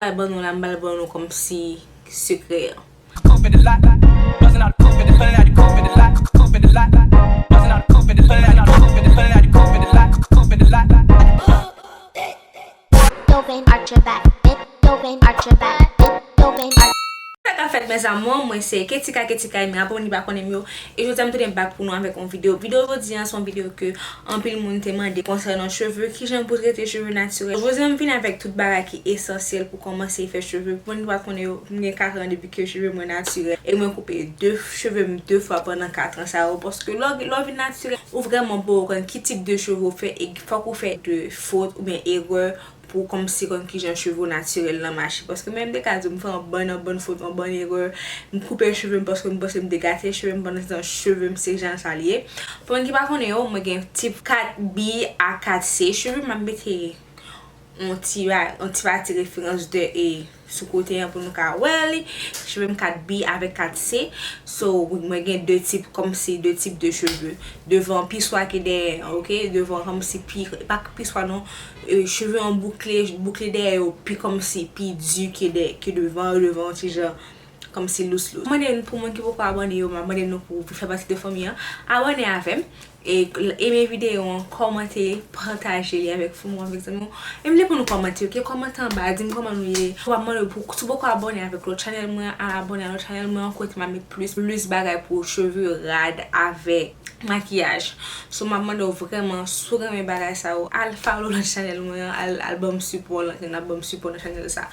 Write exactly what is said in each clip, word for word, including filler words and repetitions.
Bay ban nou la, m pral ban nou kòmsi sekrè an. Coke with a lot. Busting out the coke with the, pulling out the coke with a lot. Coke with a lot. Busting out the coke with the, pulling out the coke with the, pulling out the coke with a lot. Coke with a lot. Bend over and arch your back. Bend over and arch your back. Bend over and arch. Sa k ap fèt, mes amours, mwen se Ketika, Ketika Amy, pou moun ki pa konnen m yo. E jodi a m tounen back pou nou avèk yon videyo. Videyo jodi a se yon videyo ke anpil moun te mande konsènan cheve, kijan pou trete cheve natirèl. Jodi a m vin avèk tout bagay ki esansyèl pou kòmanse fè cheve. Pou moun ki pa konnen yo, m gen kat an depi ke cheve mwen natirèl. E mwen koupe de cheve m de fwa pandan kat an sa yo. Paske lè w, lè w vin natirèl, ou vrèman poko konn ki tip de cheve w fè e fòk ou fè de fot oubyen erè pou w kòmsi konn kijan cheve w natirèl lan mache. Paske mwen m te ka di w m fè yon bann, yon bann fot, yon bann erè, m koupe cheve m paske m panse m te gate cheve m, pandan se tan cheve m se jan sa l ye. Pou moun ki pa konnen yo, mwen gen tip kat B a kat C. Cheve m ap mete yon ti ba-, yon ti pati referans de e sou kote an pou nou ka wè li. Cheve m kat B avèk kat C. So, mwen gen de tip, kòmsi de tip de cheve. Devan pi swa ke dèyè, ok? Devan kòmsi pi, pa pi swa non. E, cheve an boukle, boukle dèyè yo pi kòmsi pi di ke dè-, ke devan, devan yon ti jan kòmsi lous lous. Mande n pou moun ki poko abòne yo, m ap mande nou pou fè pati de fanmi an. Abòne avè m. E, eme videyo an, kòmante, pataje li avèk fanmi w, avèk zanmi w. E m vle pou nou kòmante, ok? Kòmante anba, di m kòman nou ye. Ou ap mande pou, si w poko abòne avèk lòt chanèl mwen, al abòne a lòt chanèl mwen an, kote m ap met plis, plis bagay pou cheve, rad, avèk makiyaj. So, m ap mande w vrèman, si w renmen bagay sa yo, al follow lòt chanèl mwen an, al, al ban m sipò, l antre n ap ban m sipò nan chanèl sa.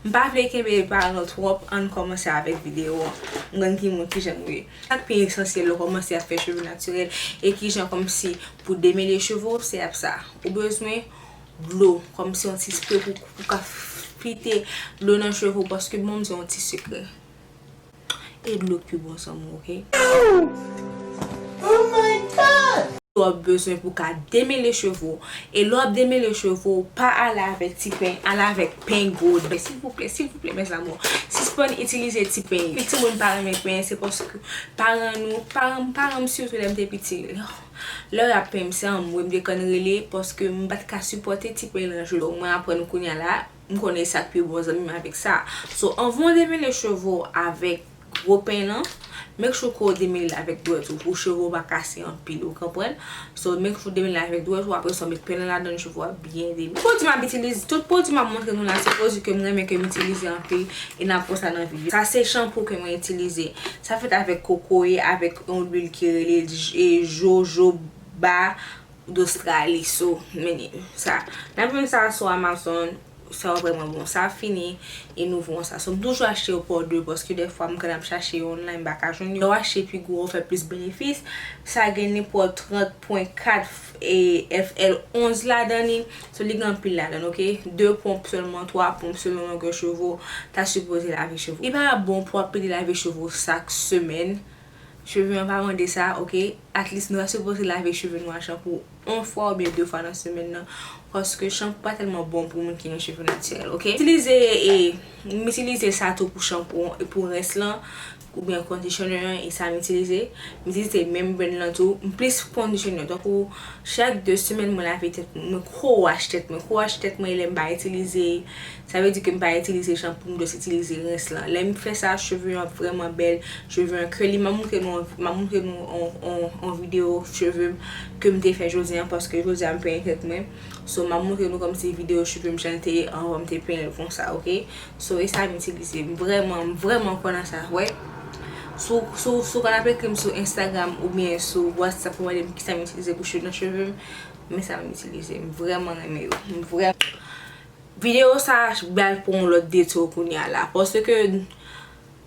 M pa vle kenbe paran twòp, ann kòmanse avèk videyo an. M konn ki moun kijan nou ye. Sa k pi esansyèl lè w kòmanse ap fè cheve natirèl e kijan kòmsi pou demele cheve w, se ap sa. Ou bezwen dlo, kòmsi yon ti spre pou, pou ka fite dlo nan cheve w, paske bon, m di yon ti sekrè. E dlo k pi bon zanmi w, ok? Oh my God! W ap bezwen pou ka demele cheve w. E lè w ap demele cheve w, pa ale avèk ti peny, ale avèk peny gwo. Silvouplè, silvouplè, mes amours. Sispann itilize ti peny. Anpil timoun pa renmen peny, se paske paran nou, paran, paran m sitou lè m te piti, lè y ap peny m, se anmwe m te konn rele, paske m pa t ka sipòte ti peny nan je m. Mwen aprann kounye a la, m konnen sa k pi bon zanmi m avèk sa. So, anvan w demele cheve w avèk gwo peny lan, make sure ke w demele l avèk dwèt ou pou cheve w pa kase anpil, ou konprann? So, make sure w demele l avèk dwèt ou, apre sa w met peny lan ladan l, cheve w ap byen demele. Pwodui m ap itilize, tout pwodui m ap montre nou la, se pwodui ke m renmen, ke m itilize anpil, e n ap wè sa nan videyo. Sa se chanpou ke mwen itilize. Sa fèt avèk kokoye, avèk yon lwil ki rele j-, e, jojoba d'Australie. So, men sa. N ap jwenn sa sou Amazon. Sa yo vrèman bon. Sa fini e nou vann sa. So, m toujou achte yo pa de, paske dèfwa m konn ap chache yo online, m pa ka jwenn yo. Lè w achte pi gwo, ou fè plis benefis. Sa gen nenpòt trant pwen kat e F L onz ladan li. So, li gen anpil ladan, ok? De ponp sèlman, twa ponp selon longè cheve w, ta sipoze lave cheve w. Li pa bon pou w ap pede lave cheve w chak semèn. Cheve an pa mande sa, ok? At least nou ta sipoze lave cheve nou a chanpou yon fwa oubyen de fwa nan semèn nan. Paske chanpou pa tèlman bon pou moun ki gen cheve natirèl, ok? Itilize, e, m itilize sa tou pou chanpou an, e pou rens lan, oubyen conditioner an, e sa m itilize. M itilize menm brand lan tou. M plis conditioner. Tankou chak de semèn mwen lave tèt mwen, mwen co-wash tèt mwen. Co-wash tèt mwen, e lè m pa itilize Sa vle di ke m pa itilize chanpou, m just itilize rens lan. Lè m fè sa, cheve an ap vrèman bèl, cheve an curly. M ap montre nou, m ap montre nou on, on, on videyo cheve m ke m te fè jodi a, paske jodi a m penyen tèt mwen. So, m ap montre nou kòmsi videyo cheve m jan l te ye anvan m te penyen l konsa, ok? So, e sa m itilize. M vrèman, m vrèman konn nan sa, wè. Si w, si w, si w konn ap ekri m sou Instagram oubyen sou WhatsApp pou mande m kisa m itilize pou cheve nan cheve m, men sa m itilize. M vrèman renmen yo. M vrèman Videyo sa a pral pran yon lòt detour kounye a la. Paske,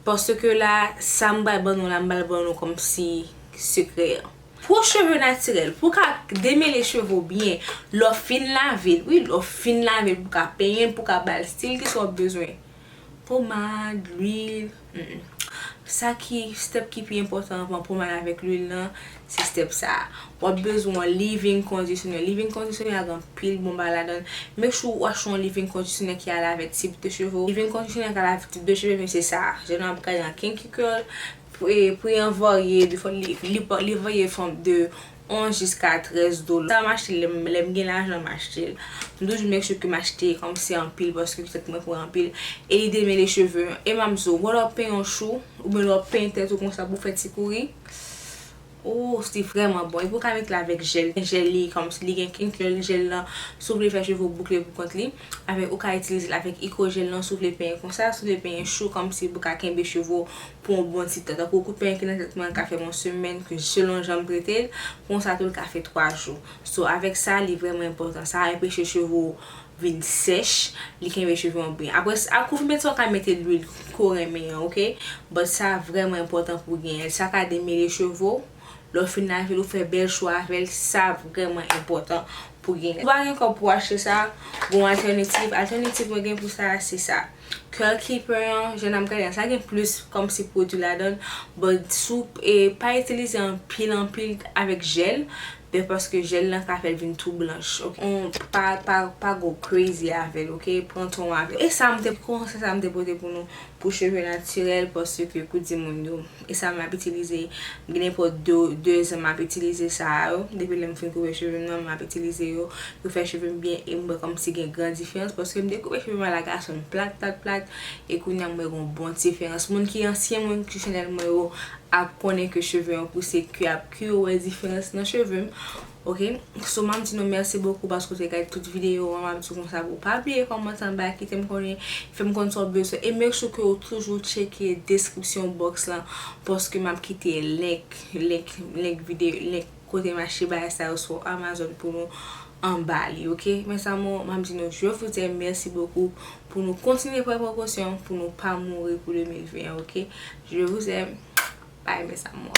paske la, sa m pral ban nou la, m pral ban nou kòmsi sekrè an. Pou cheve natirèl, pou w ka demele cheve w byen, lè w fin lave l, wi, lè w fin lave l, pou w ka penyen l, pou w ka ba l stil, kisa w ap bezwen? Pomad, lwil, mm, mm. Sa ki, step ki pi enpòtan anvan pomad avèk lwil lan, se step sa a. W ap bezwen yon leave-in conditioner. Leave-in conditioner a gen anpil bon bagay ladan l. Make sure w achte yon leave-in conditioner ki ale avèk tip de cheve w. Leave-in conditioner ki ale avèk tip de cheve, men se sa a. Jan nou ap gade an kinky curl, pre-, pre an varye, defwa li, li, li varye fòm de onz jiska trèz dola. Sa m achte l, lè m, lè m gen lajan m achte l. M toujou make sure ke m achte kòmsi anpil paske tèt mwen pran anpil. E li demele cheve. E m ap di w, wè lè w ap penyen yon chou, oubyen lè w ap penyen tèt ou konsa pou w fè ti kouri. Oh, li vrèman bon. Epi w ka mete l avèk jèl. Jèl li kòmsi li gen kink jèl, jèl lan, si w vle fè cheve w boukle pou kont li. Avèk, ou ka itilize l avèk ikrojèl lan si w vle penyen konsa, si w vle penyen chou kòmsi pou ka kenbe cheve w pou yon bon ti tan. Tankou kout penyen ki nan tèt mwen ka fè m yon semèn ke selon jan m trete l, konsa tou l ka fè twa jou. So, avèk sa, li vrèman enpòtan. Sa anpeche cheve w vin sèch, li kenbe cheve w byen. Apre, ak ou fin mete sa, w ka mete lwil ke w renmen an, oke? But sa vrèman enpòtan pou w genyen l. Sa ka demele cheve w. Lè w fin lave l, ou fè bèl chou avè l, sa vrèman enpòtan pou genyen l. Ou pa gen kòb pou w achte sa, gen yon altènativ. Altènativ mwen gen pou sa, se sa. Curl Keeper an, jan n ap gade an, sa gen plis kòmsi pwodui ladan l, but si w, e, pa itilize anpil, anpil avèk jèl, ben paske jèl lan ka fè l vin tou blanch, oke? On, pa, pa, pa go crazy avè l, oke? Pran tan w avè l. E sa m te, konsèy sa m te pote pou nou, pou cheve natirèl, paske kou di moun yo, e sa m ap itilize, m gen nenpòt de, de zan m ap itilize sa yo, depi lè m fin koupe cheve m nan, m ap itilize yo, yo fè cheve m byen, e m wè kòmsi gen gran diferans, paske m te koupe cheve m alagason plat, plat, plat, e kounye a m wè gen yon bon diferans. Moun ki ansyen, moun ki chanèl mwen yo ap konnen ke cheve an pouse, ki ap, ki yo wè diferans nan cheve m. Oke? So, m ap di nou mèsi bokou paske w te gade tout videyo an. M ap di w konsa pou w pa bliye kòmante anba, kite m konnen, fè m konn sa w bezwen. E make sure ke w toujou tcheke description box lan, paske m ap kite link, link, link videyo, link kote m achte bagay sa yo sou Amazon pou nou anba li, oke? Mes amours, m ap di nou, je vous aime, mèsi bokou, pou nou kontinye pran prekosyon, pou nou pa mouri pou de mil ven an, oke? Je vous aime, bye, mes amours.